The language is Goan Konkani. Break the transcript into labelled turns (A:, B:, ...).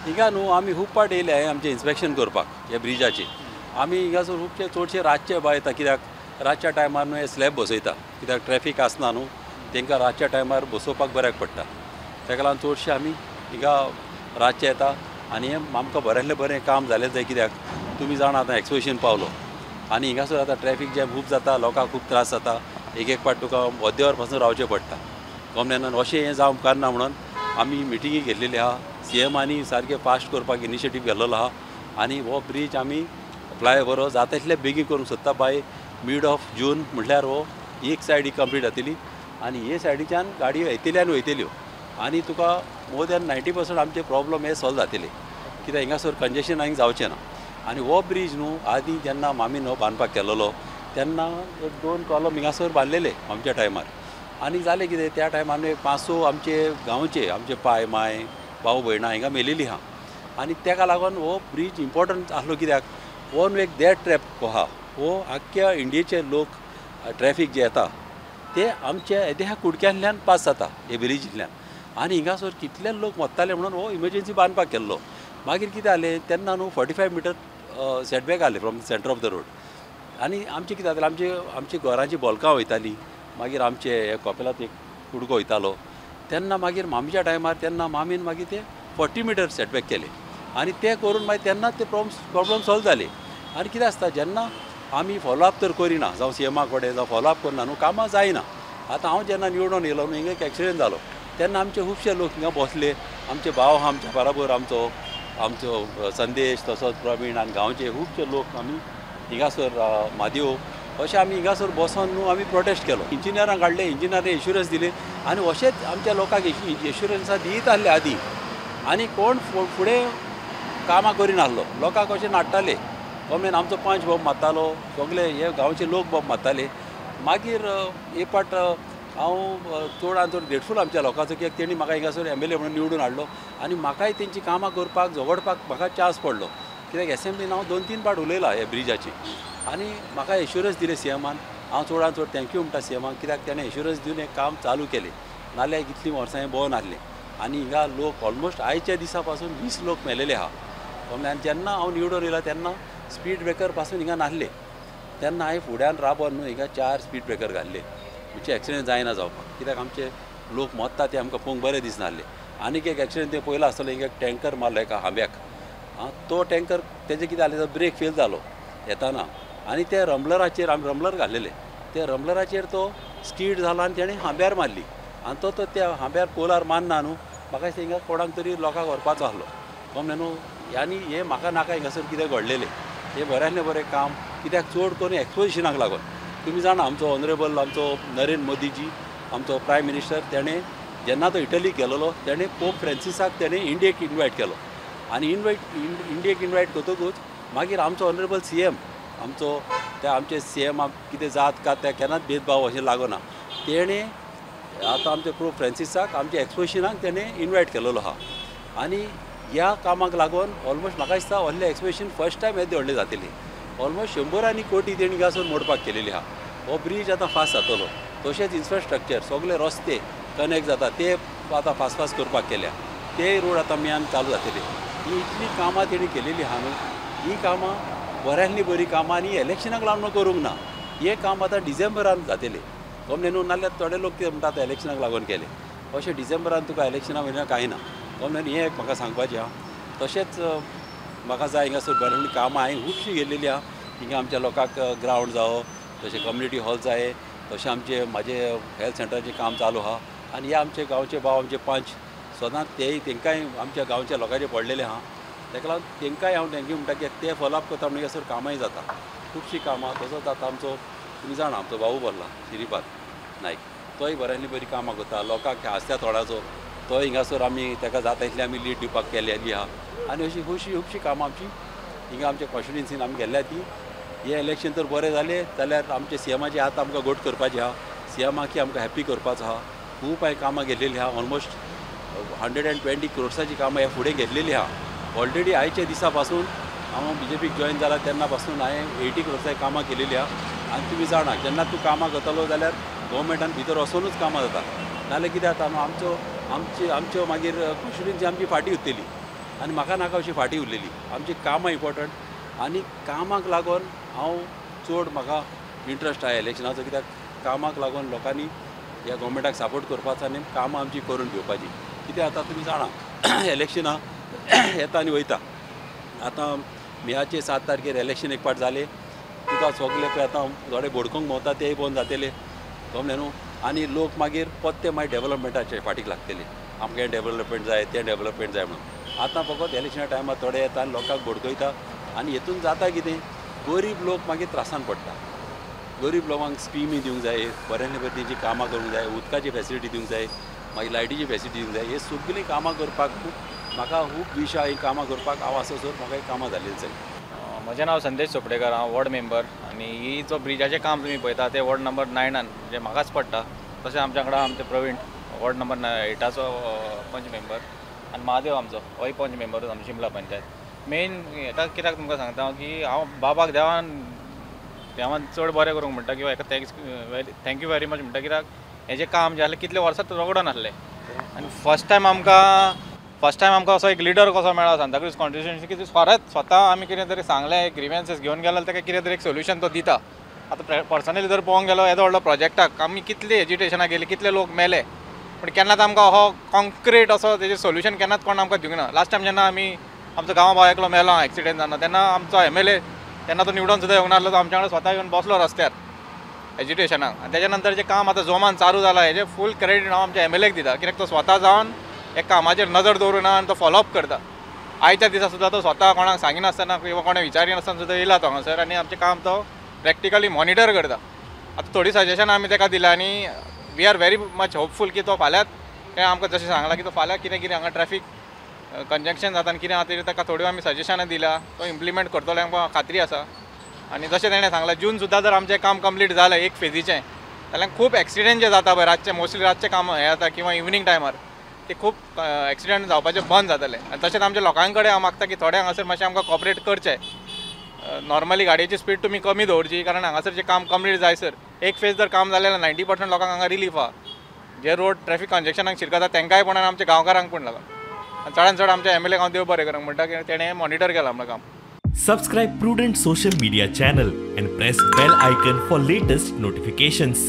A: हिंगा न्हू आमी खूब पाट येयले आमचें इन्स्पेक्शन करपाक ह्या ब्रिजाचेर. आमी हिंगासर खुबशे चडशे रातचे बाय येता, कित्याक रातच्या टायमार न्हू हे स्लॅब बसयता, कित्याक ट्रॅफीक आसना न्हू, तांकां रातच्या टायमार बसोवपाक बऱ्याक पडटा. ताका लागून चडशे आमी हिंगा रातचे येता आनी हें आमकां बऱ्यांतलें बरें काम जालें जाय, कित्याक तुमी जाणा आतां एक्सपोजिशन पावलो आनी हिंगासर आतां ट्रॅफीक जॅम खूब जाता, लोकांक खूब त्रास जाता, एक एक पाट तुका अर्देवर पासून रावचें पडटा. गव्हर्मेंटान अशें हें जावंक उपकारना म्हणून आमी मिटिंगी घेतलेली आहा, सी एमानी सारकें फास्ट करपाक इनिशिएटीव घेतलेलो आहा आनी हो ब्रीज आमी फ्लायओवर जाता तितले बेगीन करूंक सोदता. बाय मीड ऑफ जून म्हटल्यार हो एक सायडी कंप्लीट जातली आनी हे सायडीच्यान गाडयो येतल्यो आनी वयतल्यो आनी तुका मोर दॅन 90% आमचे प्रॉब्लम हे सॉल्व जातले, कित्याक हिंगासर कंजेशन आनी जावचें ना. आनी हो ब्रीज न्हू आदीं जेन्ना मामीन हो बांदपाक केलेलो तेन्ना एक 2 कॉलम हिंगासर बांदलेले आमच्या टायमार आनी जालें कितें त्या टायमार न्हू एक 5-6 आमचे गांवचे आमचे पाय माय भाव भयणां हिंगा मेलेली आहा आनी तेका लागून हो ब्रीज इम्पोर्टंट आसलो, कित्याक हो न्हू एक डेथ ट्रॅप आहा, हो आख्ख्या इंडियेचे लोक ट्रॅफीक जे येता ते आमच्या येद्या कुडक्यांतल्यान पास जाता हे ब्रिजींतल्यान आनी हिंगासर कितले लोक मरताले म्हणून हो इमर्जन्सी बांदपाक केल्लो. मागीर कितें जालें तेन्ना न्हू 45 मिटर सेटबॅक आसलें from centre of the road आनी आमचें कितें जातालें आमचे आमची घरांची बोलकां वयतालीं, मागीर आमचे कपेलांत एक कुडको वयतालो तेन्ना मागीर मामीच्या टायमार तेन्ना मामीन मागीर ते 40 मिटर सेटबॅक केले आनी ते करून मागीर तेन्ना ते प्रॉब्लम सॉल्व जाले. आनी कितें आसता जेन्ना आमी फॉलोअप तर करिना, जावं सी एमा कडेन जावं फॉलोअप करना न्हू, कामां जायना. आतां हांव जेन्ना निवडून येयलो न्हू हिंगा एक एक्सिडंट जालो तेन्ना आमचे खुबशे लोक हिंगा बसले, आमचे भाव आहा आमच्या बराबर, आमचो आमचो संदेश तसोच प्रवीण आनी गांवचे खुबशे लोक आमी हिंगासर म्हादेव अशें आमी हिंगासर बसोन न्हू आमी प्रोटेस्ट केलो. इंजिनियरांक हाडले, इंजिनियरांनी एश्युरन्स दिले आनी अशेंच आमच्या लोकांक एश्युरन्सां दीत आसले आदीं आनी कोण फुडें कामां करिनासलो, लोकांक अशें नाडटाले. गव्हर्मेंट आमचो पंच बोब मारतालो, सगळे हे गांवचे लोक बोब मारताले. मागीर एक पाट हांव चड आनी चड ग्रेटफूल आमच्या लोकांचो, कित्याक तेणी म्हाका हिंगासर एम एल ए म्हणून निवडून हाडलो आनी म्हाकाय तेंची कामां करपाक झगडपाक म्हाका चान्स पडलो, कित्याक एसेंब्लीन हांव 2-3 पाट उलयलां ह्या ब्रिजाची आनी म्हाका एश्युरन्स दिले सी एमान. हांव चड आनी चड thank you म्हणटा सी एमाक, कित्याक तेणें एश्युरन्स दिवन हें काम चालू केलें, नाल्यार इतलीं वर्सां हें बंद आसलें. आनी हिंगा लोक ऑलमोस्ट आयच्या दिसा पासून 20 लोक मेलेले आहा. आनी जेन्ना हांव निवडून येयला तेन्ना स्पीड ब्रेकर पासून हिंगा नासले, तेन्ना हांवें फुड्यान राबोन न्हू हिंगा 4 स्पीड ब्रेकर घाल्ले, म्हणजे एक्सिडंट जायना जावपाक, कित्याक आमचे लोक मरता ते आमकां पळोवंक बरें दिसनासलें. आनीक एक एक्सिडंट ते पयलो आसतलो, हिंगा एक टँकर मारलो एका हांब्याक, आं तो टँकर तेजें कितें जालें, ब्रेक फेल जालो येताना आनी ते रमलराचेर आमी रमलर घाल्लेले, ते रमलराचेर तो स्कीड जालो आनी तेणें हांब्यार मारली आनी तो त्या हांब्यार पोलार मारना न्हू, म्हाका दिसता हिंगा कोणाक तरी लोकांक व्हरपाचो आसलो. कमलें न्हू आनी हें म्हाका नाका हिंगासर कितें घडलेलें, हें बऱ्यांतलें बरें काम, कित्याक चड करून एक्सपोजिशनाक लागून तुमी जाणा आमचो ऑनरेबल आमचो नरेंद्र मोदीजी आमचो प्रायम मिनिस्टर तेणें जेन्ना तो इटलीक गेलेलो तेणें पोप फ्रेंसिसाक तेणें इंडियेक इनवायट केलो आनी इंडियेक इनवायट करतकूच मागीर आमचो ऑनरेबल सी एम आमचो त्या आमचे सी एम कितें जात का त्या केन्नाच भेदभाव अशें लागना, तेणें आतां आमचे पोप फ्रेंसिसाक आमच्या एक्सपोजिशनाक तेणें इनवायट केलेलो आहा आनी ह्या कामाक लागून ऑलमोस्ट म्हाका दिसता व्हडलें एक्सपोजिशन फर्स्ट टायम येदें व्हडलें जातलें. ऑलमोस्ट 100 कोटी तेणी हिंगासून मोडपाक केलेली आहा. हो ब्रीज आतां फास्ट जातलो, तशेंच इन्फ्रास्ट्रक्चर सगळे रस्ते कनेक्ट जाता ते आतां फास्ट फास्ट करपाक केल्या, ते रोड आतां मेयान चालू जातले. ही इतली कामां तेणी केलेली आहा न्हू, ही कामां बऱ्यांतलीं बरीं कामां आनी इलेक्शनाक लागून करूंक ना, हें काम आतां डिसेंबरान जातलें. कमलें न्हू, नाल्यार थोडे लोक कितें म्हणटा आतां इलेक्शनाक लागून केलें, अशें डिसेंबरान तुका इलेक्शना वयल्यान कांय ना. कमलें हें एक म्हाका सांगपाचें आहा. तशेंच म्हाका जाय हिंगासर बऱ्यांतलीं कामां हांवें खुबशीं केल्लेली आहा. हिंगा आमच्या लोकांक ग्रावंड जावं, तशें कम्युनिटी हॉल जाय, तशें आमचे म्हाजे हेल्थ सेंटराचें काम चालू आहा आनी हे आमचे गांवचे भाव आमचे पंच सदांच तेय तेंकांय आमच्या गांवच्या लोकांचे पडलेले आहा, ताका लागून तेंकांय हांव thank you म्हणटा, कित्याक ते फॉलोअप करता म्हणून हिंगासर कामांय जाता खुबशीं कामां. तसोच आतां आमचो तुमी जाणा आमचो भाऊ भरला श्रीपाद नायक, तोय बऱ्यांतलीं बरीं कामां करता, लोकांक हांसत्या तोंडाचो तो हिंगासर आमी ताका जाता तितलें आमी लीड दिवपाक केलेली आहा आनी अशी खुबशीं खुबशीं कामां आमची हिंगा आमच्या कॉन्स्टिट्युएन्सीन आमी गेल्ल्या ती. हें इलेक्शन तर बरें जालें जाल्यार आमचे सी एमाचे हात आमकां घट करपाचें आहा, सी एमाक आमकां हॅप्पी करपाचो आहा. खूब हांवें कामां घेतलेलीं आहा, ऑलमोस्ट 120 क्रोर्साची कामां ह्या फुडें घेतलेलीं आहा. ऑलरेडी आयच्या दिसा पासून हांव बी जे पीक जॉयन जाला तेन्ना पासून हांवें 80 क्रोर्साची कामां केलेलीं आहा. आनी तुमी जाणा जेन्ना तूं कामां करतलो जाल्यार गव्हर्मेंटान भितर वचोनूच कामां जाता, नाल्यार कितें जाता न्हू आमचो आमची आमच्यो मागीर कॉन्स्टिट्युएन्सी आमची फाटीं उरतली. आनी म्हाका नाका अशी फाटीं उरलेली. आमची कामां इम्पॉर्टंट आनी कामाक लागून हांव चड म्हाका इंट्रस्ट आहा इलेक्शनाचो, कित्याक कामाक लागून लोकांनी ह्या गव्हर्मेंटाक सपोर्ट करपाचो आनी कामां आमची करून घेवपाची. कित्याक आतां तुमी जाणा इलेक्शनां येता आनी वयता. आतां मेयाचे 7 तारखेर इलेक्शन एक फावट जालें, तुका सगळे पळय आतां थोडे बोडकोंक भोंवता तेय बंद जातले, कळ्ळें न्हू. आनी लोक मागीर पत्ते मागीर डेवलपमेंटाचे फाटीक लागतले, आमकां हें डेवलपमेंट जाय तें डेवलपमेंट जाय म्हणून. आतां फकत इलेक्शना टायमार थोडे येता आनी लोकांक बोडकयता आनी हेतून जाता कितें, गरीब लोक मागीर त्रासान पडटा. गरीब लोकांक स्किमी दिवंक जाय, बऱ्यान बरी तेंची कामां करूंक जाय, उदकाची फेसिलिटी दिवंक जाय, मागीर लायटीची फेसिलिटी दिवंक जाय. हे सगळीं कामां करपाक खूब म्हाका खूब विश आहा ही कामां करपाक. हांव आसासर म्हाका ही कामां जाल्ली जाय.
B: म्हजें नांव संदेश चोपडेकर, हांव वॉर्ड मेंबर आनी ही जो ब्रिजाचें काम तुमी पळयता तें वॉर्ड नंबर 9 म्हणजे म्हाकाच पडटा. तशें आमच्या वांगडा आमचे प्रवीण वॉर्ड नंबर 8चो पंच मेंबर आनी महादेव आमचो होय पंच मेंबरूच आमची शिमला पंचायत. मेन हेका कित्याक तुमकां सांगता हांव की हांव बाबाक देवान देवान चड बरें करूंक म्हणटा किंवा हेका thanks thank you very much म्हणटा, कित्याक हेजें काम जें आसलें कितले वर्सां रगडोन आसलें आनी फर्स्ट टायम आमकां असो एक लिडर कसो मेळ्ळा सांताक्रूज कॉन्स्टिट्युएन्सी की स्वता आमी कितें तरी सांगलें, एक ग्रिव्हन्सीस घेवन गेलो ताका कितें तरी एक सोल्युशन तो दिता. आतां पर्सनली जर पळोवंक गेलो येदो व्हडलो प्रोजेक्टाक आमी कितली एजिटेशनां गेली, कितले लोक मेले, पूण केन्नाच आमकां हो कॉन्क्रीट असो तेजें सोल्युशन केन्नाच कोण आमकां दिवंक ना. लास्ट टायम जेन्ना आमी आमचो गांवा भाव एकलो मेलो एक्सिडेंट जावन तेन्ना आमचो MLA तेन्ना तो निवडून सुद्दां येवंक नासलो, तो आमच्या वांगडा स्वता येवन बसलो रस्त्यार एजिटेशनाक. आनी तेज्या नंतर जें काम आतां जोमान चालू जालां हेजें फूल क्रेडीट हांव आमच्या MLAक दिता, कित्याक तो स्वता जावन एक कामाचेर नजर दवरून आनी तो फॉलोअप करता. आयच्या दिसा सुद्दां तो स्वता कोणाक सांगिनासतना किंवा कोणाक विचारिनासतना सुद्दां येयला तो हांगासर आनी आमचें काम तो प्रॅक्टिकली मॉनिटर करता. आतां थोडी सजेशनां आमी ताका दिल्या आनी we are very much hopeful की तो फाल्यांच तें आमकां जशें सांगलां की तो फाल्यां कितें कितें हांगा ट्रॅफीक कंजंक्शन जाता आनी कितें आहा तेजेर ताका थोड्यो आमी सजेशनां दिल्या, तो इम्प्लिमेंट करतलो आमकां खात्री आसा. आनी जशें तेणें सांगलां जून सुद्दां जर आमचें काम कंप्लीट जालें एक फेजीचें जाल्यार खूब एक्सिडेंट जे जाता पळय रातचे, मोस्टली रातचें काम हें जाता किंवा इवनींग टायमार ते खूब एक्सिडेंट जावपाचें बंद जातलें. आनी तशेंच आमच्या लोकां कडेन हांव मागता की थोडे हांगासर मातशें आमकां कॉपरेट करचें, नॉर्मली गाडयेची स्पीड तुमी कमी दवरची, कारण हांगासर जें काम कंप्लीट जायसर एक फेज जर काम जालें जाल्यार 90% लोकांक हांगा रिलीफ आहा. जे रोड ट्रॅफीक कंजक्शनाक शिरकता तांकांय पण आनी आमच्या गांवकारांक पण लागून आनी चडान चड आमच्या MLA हांव देव बरें करूंक म्हणटा की तेणें मॉनिटर केलां आमकां काम.
C: Subscribe Prudent Social Media channel and press bell icon for latest notifications.